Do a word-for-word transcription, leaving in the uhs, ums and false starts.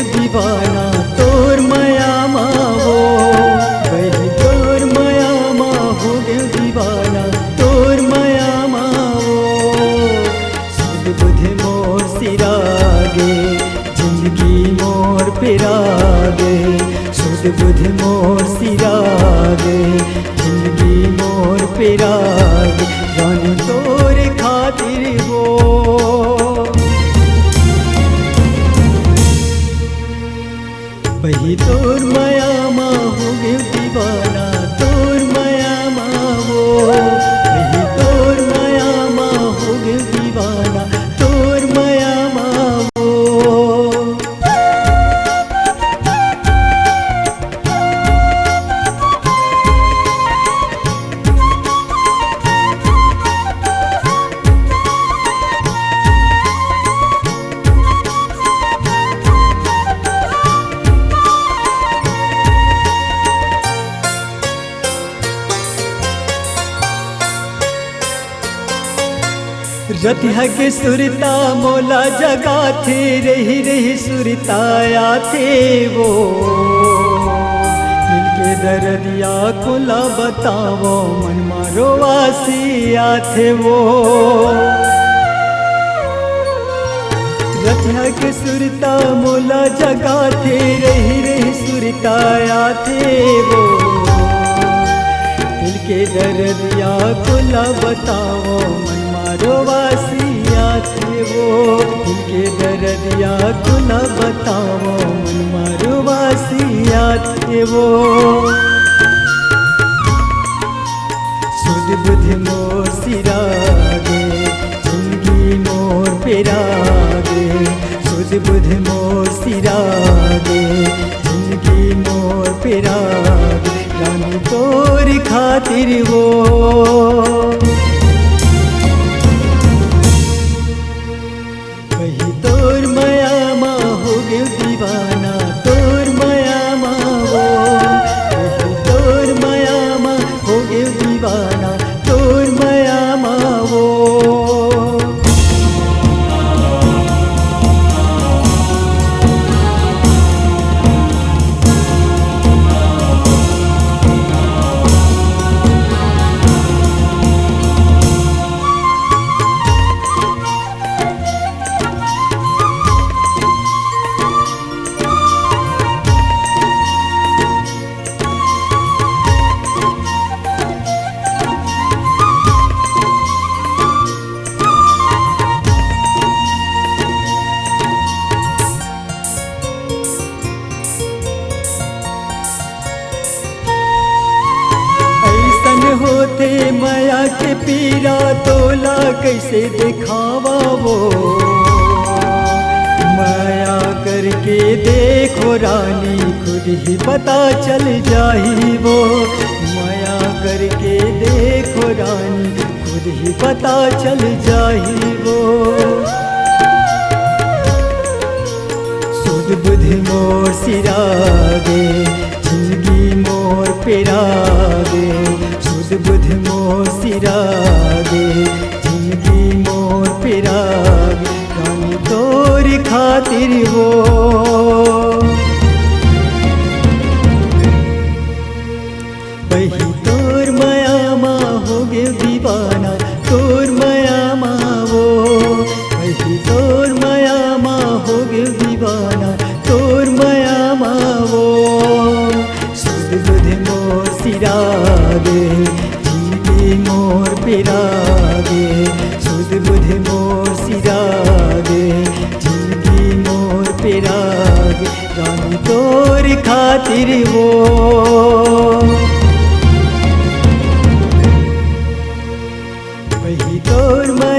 दीवाना तोर मया मा वो, बही तोर मया मा हो गेंव दीवाना तोर मया मा वो। सुध बुध मोर सिरागे, जिंदगी मोर पिरागे। सुध बुध मोर सिरागे, जिंदगी मोर पिरागे। रानी तोर खातिर वो, बही तोर मया मा हो गेंव दीवाना तोर मया मा वो, बही तोर मया मा हो गेंव दीवाना तोर मया मा वो। रतिहा के सुरता मोला जगाथे, रही रही सुरता आथे वो। दिल के दरदिया कोला बतावंव, मन मा रोवासी आथे वो। रतिहा के सुरता मोला जगाथे, रही रही सुरता आथे वो। दिल के दरदिया कोला बतावंव, मन मा रोवासी आथे वो। दिल के दरदिया कोला बतावंव, मन मा रोवासी आथे वो। सुध बुध मोर सिरागे, जिंदगी मोर पिरागे। सुध बुध मोर सिरागे, जिंदगी मोर पिरागे। रानी तोर खातिर वो, बही तोर मया मा हो गेंव दीवाना तोर मया मा वो, बही तोर मया मा हो गेंव दीवाना तोर मया मा वो। अइसन होथे मया के पीरा, तोला कइसे देखावा वो। मया करके देखो रानी, खुद ही पता चल जाही वो। मया करके देखो रानी, खुद ही पता चल जाही वो। सुध बुध मोर सिरागे, जिंदगी मोर पिरागे। सुध बुध मोर सिरागे, जिंदगी मोर पिरागे। रानी तोर खातिर वो, बही तोर मया मा हो गेंव दीवाना, तोर मया मा वो। बही तोर मया मा हो गेंव दीवाना, तोर मया मा वो। सुध बुध मोर सिरागे, जिंदगी मोर पिरागे। सुध बुध मोर सिरागे, जिंदगी मोर पिरागे। रानी तोर खातिर वो, बही तोर मया